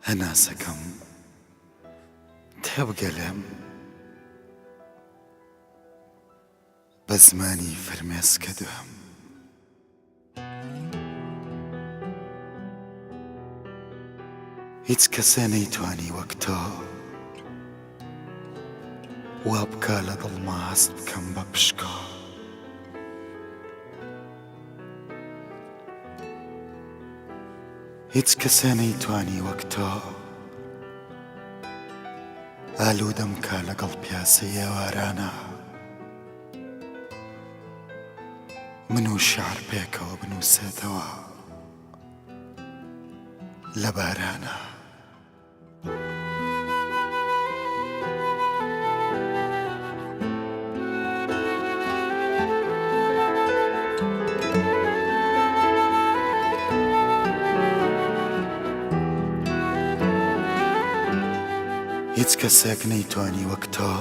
هەناسەکەم تێبگە لێم. بە زمانی فرمێسکە دوێم. هیچ کەسێ نەیتوانی وەک تۆ وا بکا لە دڵما هەست بکەم بە پشکۆ. هیچ کەسێ نەیتوانی وەک تۆ ئالوودەم کا لەگەڵ پیاسەی ئێوارانە. من و شیعر پێکەوە بنووسێتەوە لە بارانە. هیچ کەسێک نەیتوانی وەک تۆ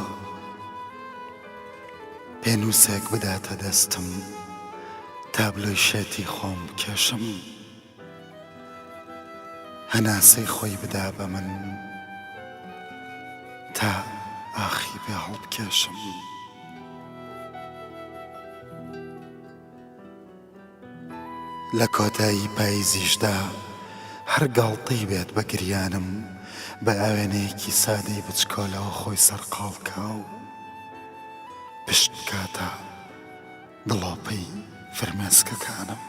پێنووسێک بداتە دەستم تابلۆی شێتی خۆم بکێشم هەناسەی خۆی بدا بە من تا ئاخی پێ هەڵبکێشم. لە کۆتایی پایزیشدا هەر گاڵتەی بێت بە گریانم بە ئاوێنەیەکی سادەی بچکۆلەوە خۆی سەرقاڵ کا و پشت بکاتە دڵۆپەی فرمێسکەکانم.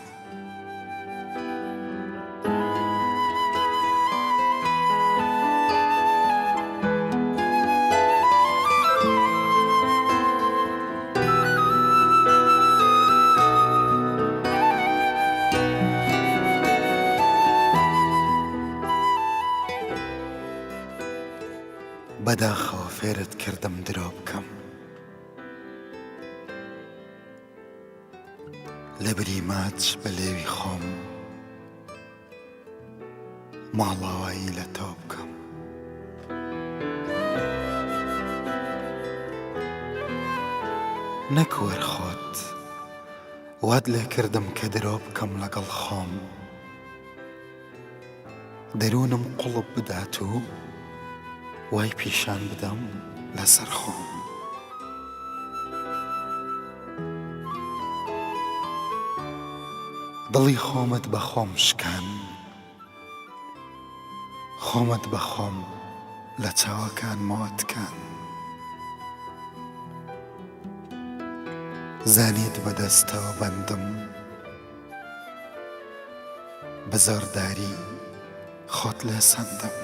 بەداخەوە فێرت کردم درۆ بکەم. لەبری ماچ بە لێوی خۆم ماڵاوایی لە تۆ بکەم. نەک وەر خۆت وات لێ کردم کە درۆ بکەم لەگەڵ خۆم. دەروونم قوڵپ بدات و وای پیشان بدەم لەسەر خۆم. دڵی خۆمت بە خۆم شکان، خۆمت بە خۆم لە چاوەکانمەوە تکان. زانیت بە دەستەوە بەندم. بە زۆرداری خۆت لێ سەندم.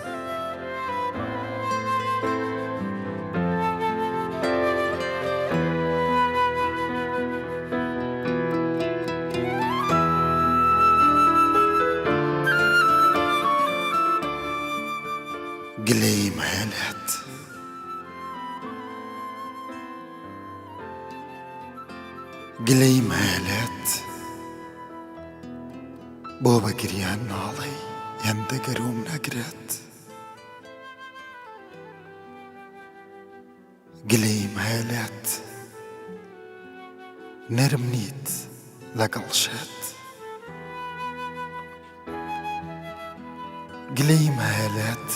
گلەییم هەیە لێت. گلەییم هەیە لێت بۆ بە گریان ناڵێی هێندە گەرووم نەگرێت گلەییم هەیە لێت نەرم نیت لەگەڵ شێت گلەییم هەیە لێت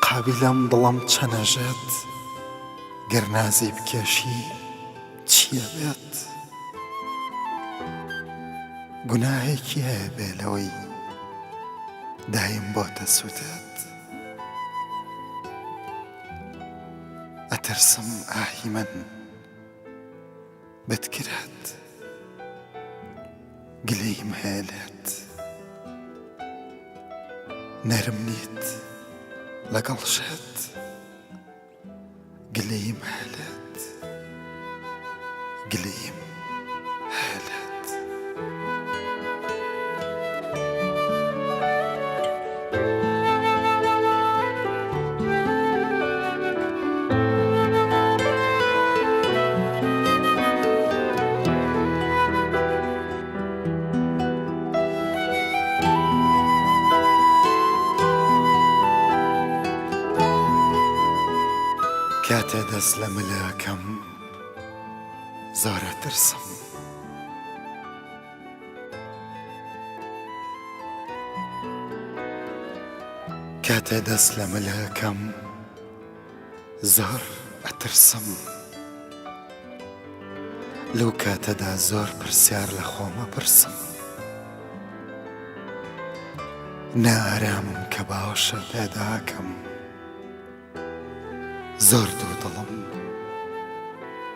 قابیلەم دڵم چەنەژێت گەر نازی بکێشی چییە بێت گوناهێکی هەیە بێ لەوەی دایم بۆتە سووتێت ئەترسم ئاهی من بتکرێت گلەییم هەیە لێت نەرم نیت لەگەڵ شێت گلەییم هەیە لێت گلەییم هەیە لێت. کاتێ دەست لە ملەکەم زۆر ئەترسم. کاتێ دەست لە مل ئەکەم زۆر ئەترسم. لەو کاتەدا زۆر پرسیار لە خۆم ئەپرسم. نائارامم کە باوەشە پێدا ئەکەم. زۆر دوودڵم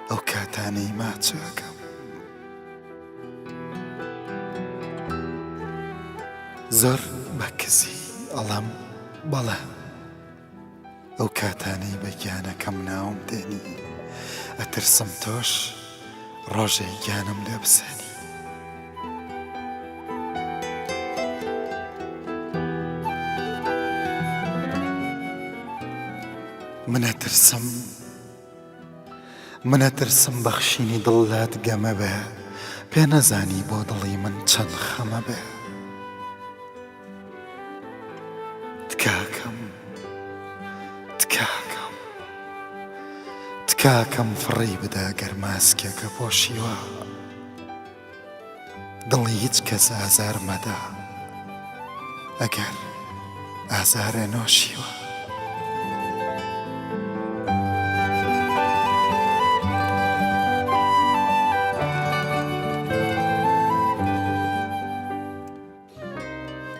ئەو کاتانەی ماچەکەم. زۆر بە کزی ئەڵێم بەڵێ. ئەو کاتانەی بە گیانەکەم ناوم دێنی ئەترسم تۆش ڕۆژێ گیانم لێ بسێنی. من ئەترسم من ئەترسم بەخشینی دڵ لات گەمە بێ پێ نەزانی بۆ دڵی من چەند خەمە بێ. تکاکەم تکاکەم تکاکەم فڕێی بدە گەر ماسکێکە پۆشیوە دڵی هیچ کەس ئازار مەدە ئەگەر ئازارێ نۆشیوە.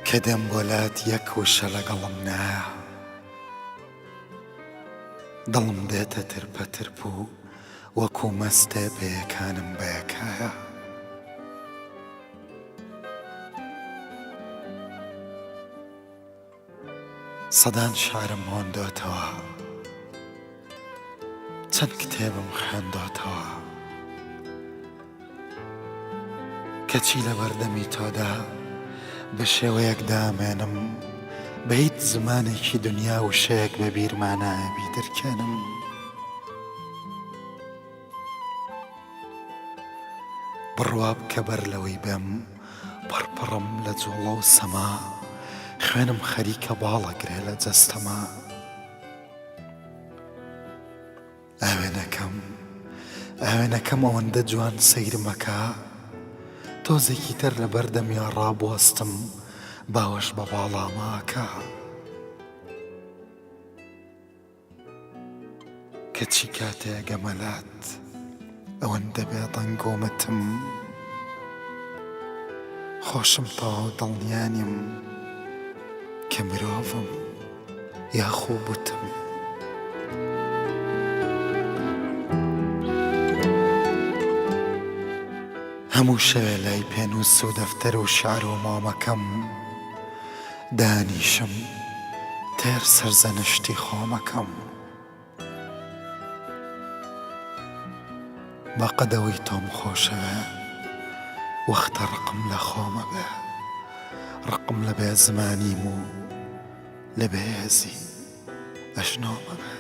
کە دێم بۆ لات یەک وشە لەگەڵم نایە دڵم دێتە ترپە ترپ و وەکو مەستێ پێیەکانم بەیەکایە. سەدان شعرم هۆندۆتەوە چەند کتێبم خوێندۆتەوە کەچی لە بەردەمی تۆدا بە شێوەیەک دامێنم بە هیچ زمانێکی دنیا وشەیەک بە بیرما نایە بیدرکێنم. بڕوا بکە بەر لەوەی بێم پڕپڕم لە جوڵە و سەما خوێنم خەریکە باڵەگرێ لە جەستەما ئاوێنەکەم ئاوێنەکەم ئەوەندە جوان سەیرمەکە تۆزێکی تر لە بەردەمیا ڕابوەستم باوەش بە باڵاماکە. کەچی کاتێ ئەگەمە لات ئەوەندە بێدەنگ و متم خۆشم تەواو دڵنیا نیم کە مرۆڤم یاخۆ بتم. هەموو شەوێ لای پێنووس و دەفتەر و شیعر و مۆمەکەم دانیشم تێر سەرزەنشتی خۆمەکەم. بە قەدەوەی تۆم خۆشەوێ وەختە ڕقم لە خۆمە بێ ڕقم لە بێ زمانیم و لە بێهێزی ئەژنۆمە بێ.